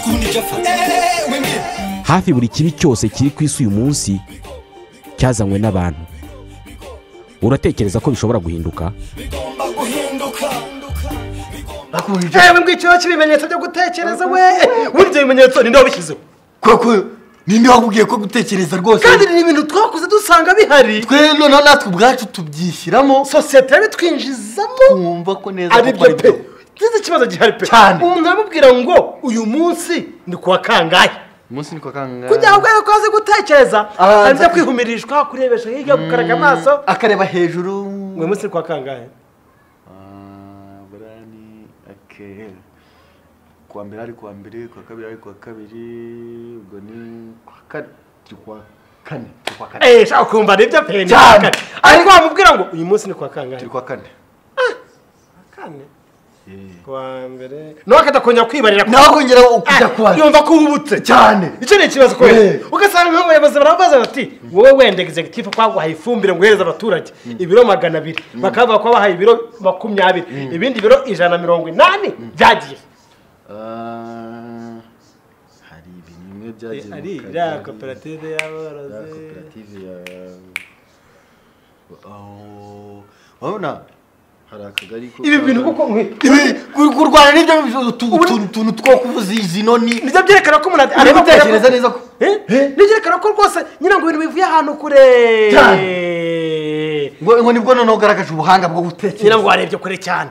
Ariko ubundi ibyo afata Hafi buri kibi cyose kiri ku isi uyu munsi cyazanywe n'abantu. Uratekereza ko bishobora guhinduka? Bigomba guhinduka. Ewe mbw'ikibazo cy'ibimenyetso byo gutekereza we. Burya ibimenyetso ninde wabishyizeho? Koko ninde wakubwiye ko gutekereza rwose? Kandi ni ibintu twakuze dusanga bihari. Twe noneho natwe ubwacu tubyishyiramo, sosiyete yabitwinjizamo, twumva ko neza ari byo pe. Tuzi ikibazo gihari pe. Umuntu aramubwira ngo uyu munsi ni kuwa kangahe? Umunsi ni kuwa kangahe? Kugira ngo ariko aze gutekereza, aze kwihumirishwa, kurebesha hirya, gukaraga amaso, akareba hejuru. Uyu munsi ni kuwa kangahe? Burani ake kuwa mbere ari kuwa mbere, kuwa kabiri ari kuwa kabiri, ubwo ni kuwa kane, turi kuwa kane, turi kuwa kane. Shaka kumva nibyo pe, ni kuwa kane. Ariko wamubwira ngo uyu munsi ni kuwa kangahe? Turi kuwa kane. Kane. Kuwa mbere. Nawe akajya kwibarira. Nawe akongera kujya kuwa. Yumva ko ubutse cyane. Icyo ni ikibazo kubera. Ugasanga nk'abayobozi barabaza bati wowe wenda executive kwaguhaye ifumbire ngo uhereze abaturage ibiro 200, bakavuga ko bahaye ibiro 20, ibindi biro 180 byagiye. Hari ibintu bimwe byagiye mu ari ya koperative y'aborozi. Ya koperative ya wabona hari akagari ko ibi bintu kuko kurwana n'ibyo tuntu two kuvuza izi noni nibyo byerekana ko umuntu areba gutekereza neza ko nibyo byerekana ko rwose nyina ngo ibintu bivuye ahantu kure ngo nibwo noneho ugaragaje ubuhanga bwo gutekereza. Nyina ngo warebye kure cyane.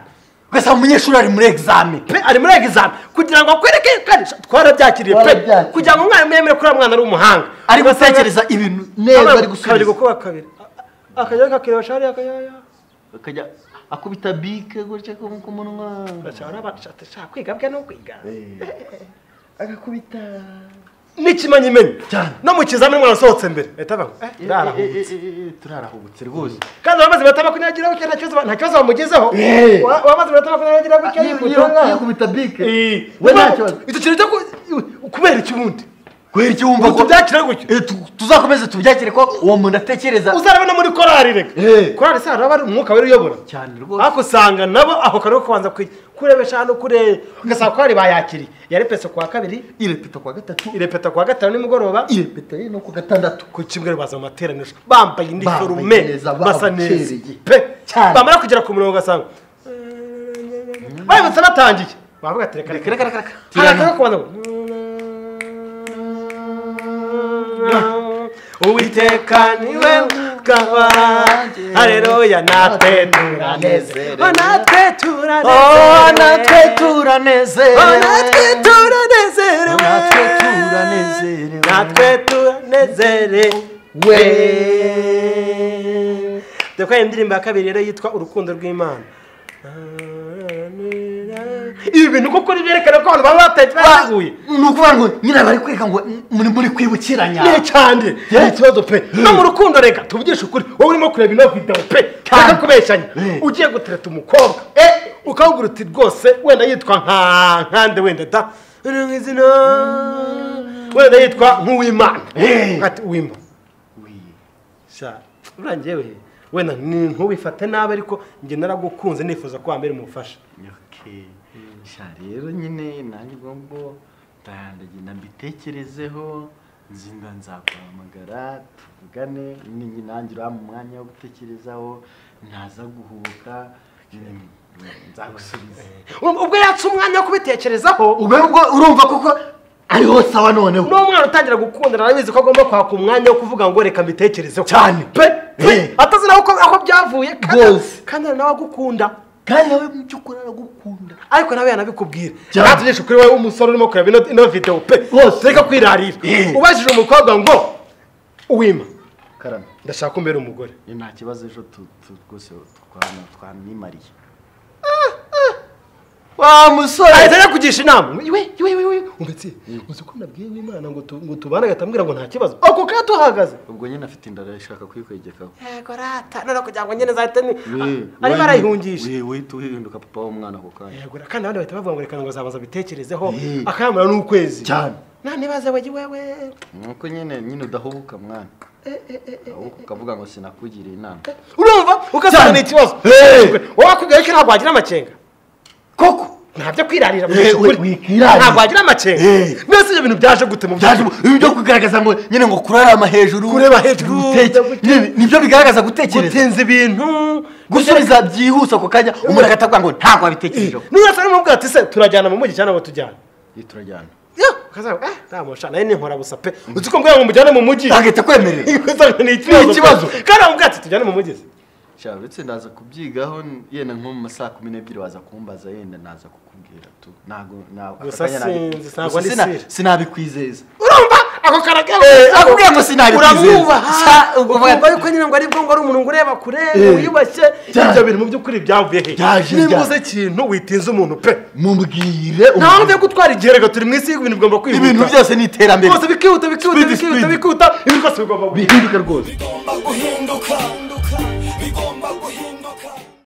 Ugasanga umunyeshuri ari muri examen pe, ari muri examen kugira ngo akwereke kandi twarabyakiriye pe, kugira ngo umwana yemere ko uriya mwana ari umuhanga, ari gutekereza ibintu neza, ari gusubiza kabiri gukuba kabiri, akajya kakireba shari akajya akubita bike gutya ku munwa, ashobora kwiga bwe no kwiga agakubita n'ikimenyimenyi no mu kizamini umwana asohotse mbere ahita avuga turarahubutse, turarahubutse rwose. Kandi wamaze iminota 20 gutya nta kibazo bamugezeho, wamaze iminota 20 gutya yikubita bike we nta kibazo. Icyo kintu cyo kubera iki ubundi? Kubera iki wumva ko tubyakira gutyo? Tuzakomeze tubyakire ko uwo muntu atekereza. Uzarabona muri korali reka. Korali se haraba ari umwuka wera uyobora cyane rwose. Ariko usanga nabo aho kare kubanza kurebesha hano kure, ugasanga korali bayakiriye. Yarepese kuwa kabiri, irepeta kuwa gatatu, irepeta kuwa gatanu nimugoroba, irepeta no kuwa gatandatu. Ku cyumweru baza mu materaniro bambaye iniforume basa neza pe. Bamara kugera ku murongo ugasanga bayibutse batangiye. Bavuga ati reka reka reka reka. Haraka kubanza Uwiteka niwe mugaba, haleluya, natwe turanezerewe, natwe turanezerewe, natwe turanezerewe, natwe turanezerewe, natwe turanezerewe, natwe turanezerewe. Dukora indirimbo ya kabiri rero yitwa Urukundo rw'Imana. Ibi bintu koko byerekana ko abantu baba bateguye. Ni ukuvuga ngo nyine bari kwereka ngo muri kwibukiranya. Ni cyane. Ni ikibazo pe. No mu rukundo reka tuvugishe ukuri. Wowe urimo kureba ino video pe. Reka kubeshanya. Ugiye gutereta umukobwa. Ukabwira uti rwose wenda yitwa nka nkande wenda da. Izina wenda yitwa nk'uwimana. Ati uwimba. Sha urangiye wenda ntubifate nabi ariko njye naragukunze nifuza ko wambere umufasha. Okay. Sha rero nyine nanjye ubwo ndagenda mbitekerezeho, nzinda nzaguhamagara tuvugane, nanjye uriya mu mwanya wo gutekerezaho ntaza guhubuka nzagusubiza. Ubwo yatse umwanya wo kubitekerezaho, ubwo urumva koko ariho sawa noneho. N'umwana utangira gukundana arabizi ko agomba kwaka umwanya wo kuvuga ngo reka mbitekerezeho cyane pe, atazi nawe aho byavuye kandi nawe agukunda. Kandi nawe mu by'ukuri aragukunda, ariko nawe yanabikubwira. Natugisha kuri wowe umusore urimo kureba ino video pe, reka kwirarira. Ubajije umukobwa ngo uwima karame ndashaka kumbera umugore, nta kibazo ejo rwose twamwimariye. Wa musore ahita ajya kugisha inama. Iwe iwe iwe umbetse uzi ko nabwiye w'Imana ngo tubane agatambwira ngo nta kibazo. Ako ka tuhagaze. Ubwo nyine afite inda arashaka kwikwegekaho. Yego rata none kugira ngo nyine zahite ni arimo arayihungisha. Wewe tuhinduka papa w'umwana ako kanya. Yego kandi abandi bahita bavuga ngo reka ngo azabanza bitekerezeho akayamura n'ukwezi. Cyane. Nane baze wewe. Nuko nyine udahubuka mwana. Ukavuga ngo sinakugiriye inama. Urumva ukasanga ni ikibazo. Wowe akubwiye ko ntabwo wagira amakenga. Koko Ntabyo kwirarira ntabwo wagira amakenga. Mbese ibyo bintu byaje gute mu byaje ibyo kugaragaza ngo nyine ngo kurarama hejuru, kureba hejuru, nibyo bigaragaza gutekereza, gutinza ibintu, gusubiza byihuse ako kanya umuntu agatavuga ngo ntabwo wabitekerejeho. Niba se arimo ati se turajyana mu mujyi cyangwa tujyana? Turajyana. Ntamusha nayo ni inkora gusa pe. Uzi ko mbwira ngo mujyane mu mujyi agahita kwemerera. Ni ikibazo. Kandi amubwira ati tujyane mu mujyi. Sha uretse ndaza kubyigaho yenda nko mu masaha 12 waza kumbaza yenda naza kukubwira tu. Ntago sinabikwizeza. Urumva ako karagabo akubwira ngo sinabikwizeza. Uramwubaha ukumva yuko nyine ngo ari bwo ngo ari umuntu ngo ureba kure wiyubashye. Ibyo bintu mu by'ukuri byavuye he? Niba uzi ikintu witinza umuntu pe mubwire. Ntawe byo gutwara igihe rega turi mu isi ibintu bigomba kwihuta. Ibintu byose ni iterambere. Byose bikihuta bikihuta bikihuta bikihuta ibintu byose bigomba guhinduka rwose.